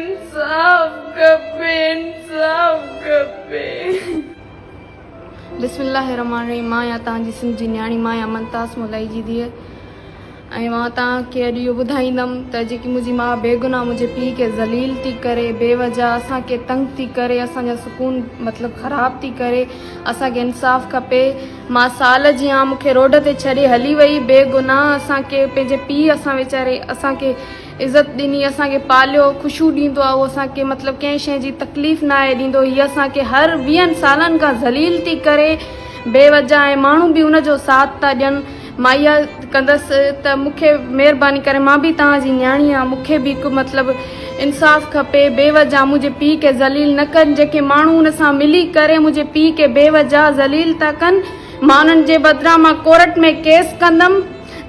انصاف کپي انصاف کپي. بسم الله الرحمٰن الرحيم مان آهيان توهان جي سنڌ جي نياڻي مان آهيان ممتاز مولائي جي ڌيء ۽ مان توهان کي اڄ اهو ٻڌائيندم ته جيڪي منهنجي ماء بيگناهه منهنجي پيء کي ذليل ٿي ڪري بي وجه اسان کي تنگ ٿي ڪري اسان جا سڪون مطلب خراب ٿي ڪري اسان کي انصاف کپي مان سال جي آن مون کي روڊ تي ڇڏي هلي وئي بي گناهه اسان کي پنهنجي پيء اسان ويچاري اسان کي عزت ڏني اسان کي پاليو خوشيون ڏيندو آ هو اسان کي مطلب ڪنهن شيء جي تڪليف ناهي ڏيندو هي اسان کي هر ويهن سالن کان ذليل ٿي ڪري بي وجه ۽ ماڻهو به ان جو ساٿ ٿا ڏين مان اها ڪندس ته مون کي مهرباني ڪري مان به توهان جي نياڻي آهيان مون کي به هڪ مطلب انصاف کپي بي وجه منهنجي پيء کي ذليل نه ڪن جيڪي ماڻهو ان سان ملي ڪري منهنجي پيء کي بي وجه ذليل ٿا ڪن مان انهن جي بدران مان ڪورٽ ۾ ڪيس ڪندم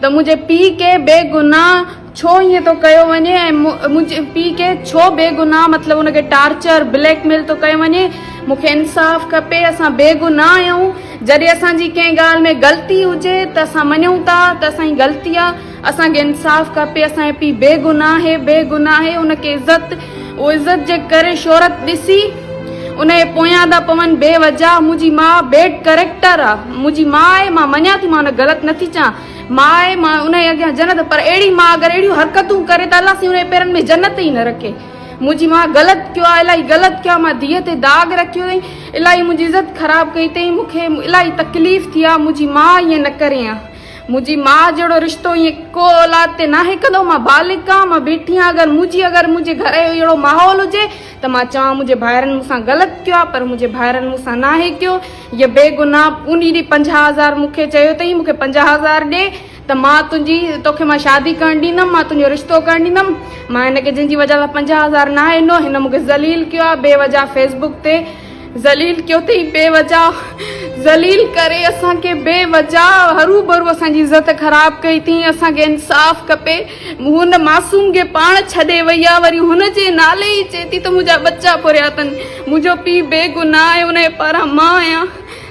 ته منهنجي پيء کي بي گناهه ڇو ائين ٿو ڪيو وڃي ۽ منهنجي پيء کي ڇو بي گناهه مطلب ان کي ٽارچر بليڪ ميل ٿو ڪيو وڃي مون کي انصاف کپي اسان بي گناهه آهيون جڏهن اسان جي ڪنهن ڳالهه ۾ غلطي هجي ته اسان مڃون ٿا ته اسان جي غلطي آهي اسان کي انصاف کپي اسان جو پيء بي گناهه آهي بي گناهه آهي ان کي عزت اهو عزت جي ڪري شهرت ڏسي ان جي پويان ٿا پون بي وجه منهنجي ماء بيڊ ڪريڪٽر آهي منهنجي ماء آهي مان مڃان ٿي مان ان غلط نٿي چان ماء آهي مان ان جي اڳيان جنت پر اهڙي ماء اگر اهڙيون حرڪتون ڪري ته الله سائين ان جي پيرن ۾ جنت ئي نه رکي منهنجي ماء غلط ڪيو آهي الاهي غلط ڪيو آهي مان ڌيء تي داغ رکيو اٿئي الاهي منهنجي عزت خراب ڪئي اٿئي مون کي الاهي تڪليف ٿي آهي منهنجي ماء ائين نه ڪري ها منهنجي ماء جهڙو رشتو ائين ڪو اولاد تي ناهي ڪندو مان بالغ آهيان مان بيٺي آهيان اگر منهنجي اگر منهنجي گهر جو اهڙو ماحول هجي ته مان چوان منهنجي ڀائرن مون سان غلط ڪيو آهي پر منهنجي ڀائرن مون سان ناهي ڪيو هيء بيگناهه انهي ڏينهن 50 هزار مون کي چيو اٿئي مون کي 50 هزار ڏي ته مان تنهنجي توکي مان شادي ڪرڻ ڏيندم مان تنهنجو رشتو ڪرڻ ڏيندم مان هن کي جنهن جي وجه سان 50 هزار ناهي ڏنو هن مون کي ذليل ڪيو آهي بي وجه فيس بڪ تي ذليل ڪيو اٿئي بي وجه ذليل ڪري اسان کي بي وجه هرو ڀرو اسان جي عزت خراب ڪئي اٿئي اسان کي انصاف کپي هن معصوم کي پاڻ ڇڏي وئي آ وري هن جي نالي ئي چئي ٿي ته منهنجا ٻچا پوريا اٿن منهنجو پيء بي گناهه آهي ان جي پاران مان آهيان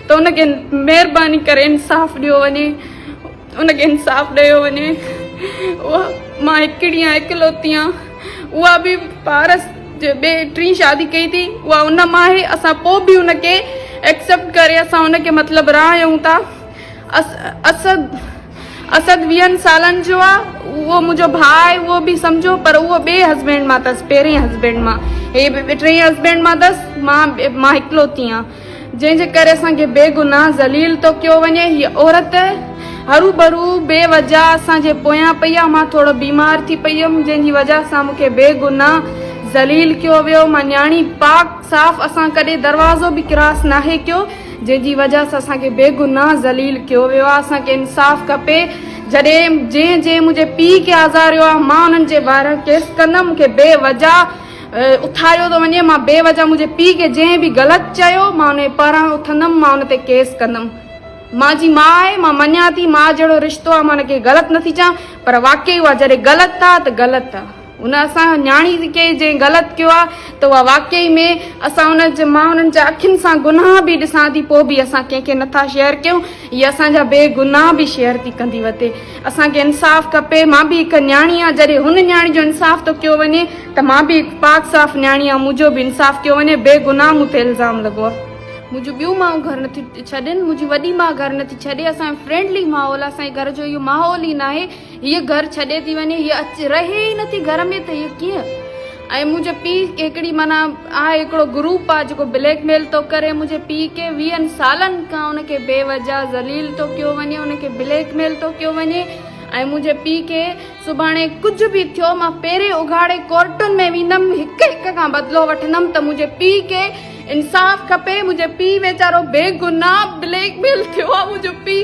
ته ان کي مهرباني ڪري انصاف ڏيو وڃي ان کي انصاف ڏيو وڃي اها مان هڪڙي آهيان اڪلوتي آهيان اها به پارس جي ٻي ٽين شادي ڪئي ٿي اها ان مان آهي اسان پوء به ان کي ايڪسيپٽ ڪري اسان ان کي مطلب راهيون ٿا اسد اسد ويهن سالن جو آ اهو منهنجو ڀاء آهي اهو به سمجهو پر اهو ٻئي هسبينڊ مان اٿس پهرين هسبينڊ مان هي ٽئين هسبينڊ مان اٿس مان مان هڪلوتي آهيان جنهن جي ڪري اسان کي بي گناهه ذليل ٿو ڪيو وڃي هي عورت هرو ڀرو بي وجه اسان جي پويان پئي آ مان ٿورو بيمار ٿي پئي هيم جنهن جي وجه سان مون کي بي گناهه ذليل ڪيو ويو مان نياڻي پاڪ صاف اسان ڪڏهن دروازو به ڪراس ناهي ڪيو جنهن جي وجه سان اسان کي بيگناهه ذليل ڪيو ويو آهي اسان کي انصاف کپي جڏهن جنهن جنهن منهنجي پيء کي آزاريو آهي مان انهن جي باري ڪيس ڪندم مون کي بي وجه اٿاريو ٿو وڃي مان بي وجه منهنجي پيء کي جنهن به غلط چيو مان ان جي پاران اٿندم مان ان تي ڪيس ڪندم مان جي ماء آهي مان مڃان ٿي ماء جهڙو رشتو آهي مان ان کي غلط نٿي چوان پر واقعي اها جڏهن غلط آهي ته غلط آهي. ان اسان نياڻي کي جنهن غلط ڪيو آ ته اها واقعي ۾ اسان ان جي مان انهن جا اکين سان گناهه به ڏسان ٿي پوء به اسان ڪنهن کي نٿا شيئر ڪيون هي اسان جا بي گناهه به شيئر ٿي ڪندي وتي اسان کي انصاف کپي مان به هڪ نياڻي آ جڏهن هن نياڻي جو انصاف ٿو ڪيو وڃي ته مان به هڪ پاڪ صاف نياڻي آ منهنجو به انصاف ڪيو وڃي بي گناهه مون تي الزام لڳو آ. منهنجون ٻيون مائون گهر نٿيون ڇڏين منهنجي وڏي ماء گهر نٿي ڇڏي اسان جو فرينڊلي ماحول آ اسان جي گهر جو اهو ماحول ئي ناهي هيء گهر ڇڏي ٿي وڃي، هيء اچ رهي ئي نٿي گهر ۾ ته هيء ڪيئن؟ ۽ منهنجي پيء کي هڪڙي معنيٰ آهي هڪڙو گروپ آهي جيڪو بليڪ ميل ٿو ڪري منهنجي پيء کي ويهن سالن کان ان کي بي وجه ذليل ٿو ڪيو وڃي ان کي بليڪ ميل ٿو ڪيو وڃي ۽ منهنجي پيء کي سڀاڻي ڪجهه به ٿيو مان پيرين اگهاڙي ڪورٽن ۾ ويندم هڪ هڪ کان بدلو وٺندم ته منهنجي پيء کي انصاف کپي منهنجو پيء ويچارو بيگناھ بليڪ ميل ٿيو آ منهنجو پيء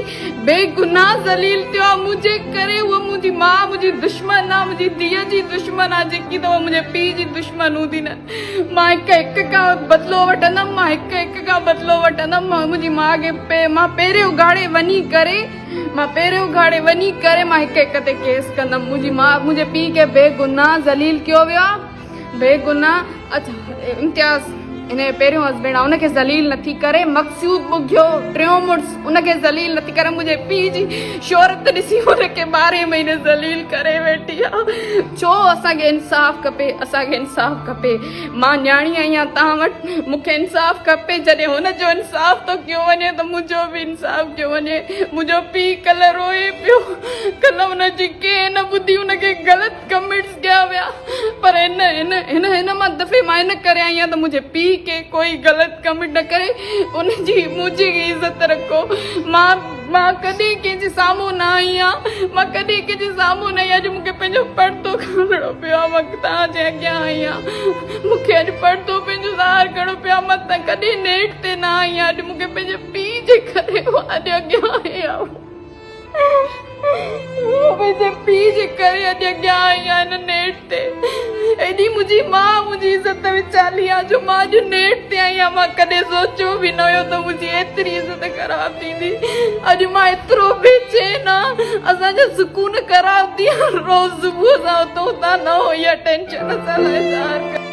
بيگناھ ذليل ٿيو آ منهنجي ڪري هوء منهنجي ماء منهنجي دشمن آ منهنجي ڌيء جي دشمن آ جيڪي ته هوء منهنجي پيء جي دشمن هوندي نه مان هڪ هڪ کان بدلو وٺندم مان هڪ هڪ کان بدلو وٺندم مان منهنجي ماء کي مان پيرين اگهاڙي وڃي ڪري مان پيرين اگهاڙي وڃي ڪري مان هڪ هڪ تي ڪيس ڪندم منهنجي ماء منهنجي پيء کي بيگناھ ذليل ڪيو ويو آ بيگناھ اڇا امتياز هن جو پهريون هسبينڊ آ ان کي ذليل نٿي ڪري، مقصود ٻگهيو ٽيون مڙس ان کي ذليل نٿي ڪري، منهنجي پيء جي شهرت ڏسي ان کي ٻارهين مهيني ذليل ڪري ويٺي آ. ڇو اسان کي انصاف کپي، اسان کي انصاف کپي. مان نياڻي آهيان توهان وٽ، مون کي انصاف کپي. جڏهن هن جو انصاف ٿو ڪيو وڃي ته منهنجو به انصاف ڪيو وڃي. منهنجو پيء ڪلهه روئي پيو، ڪلهه ان جي ڪنهن نه ٻڌي، ان کي غلط ڪمينٽس ڪيا ويا پر هن هن هن هن مان دفعي مان ان ڪري آئي آهيان ته منهنجي پيء کي ڪوئي غلط ڪمينٽ نه ڪري ان جي منهنجي عزت رکو. مان مان ڪڏهن ڪنهن جي سامهون نه آئي آهيان، مان ڪڏهن ڪنهن جي سامهون نه آئي آهيان. اڄ مون کي پنهنجو پردو کڻڻو پيو آهي. مان توهان جي اڳيان آئي آهيان، مون کي اڄ پردو پنهنجو ظاهر ڪرڻو پيو آهي. مان ته ڪڏهن نيٽ تي نه آئي آهيان، اڄ مون کي پنهنجي پيء جي ڪري مان اڄ اڳيان آئي آهيان. منهنجي پيء جي ڪري اڄ اڳيان آئي آهيان هن نيٽ تي. ايڏي منهنجي ماء منهنجي عزت وچالي آ جو مان اڄ نيٽ تي آئي آهيان. مان ڪڏهن سوچيو به نه هيو ته منهنجي ايتري عزت خراب ٿيندي. اڄ مان ايترو بي چين آ، اسان جا سڪون خراب ٿي ويا. روز صبح سان اٿون ٿا نه هو اها ٽينشن اسان لاء ظاهر ڪري.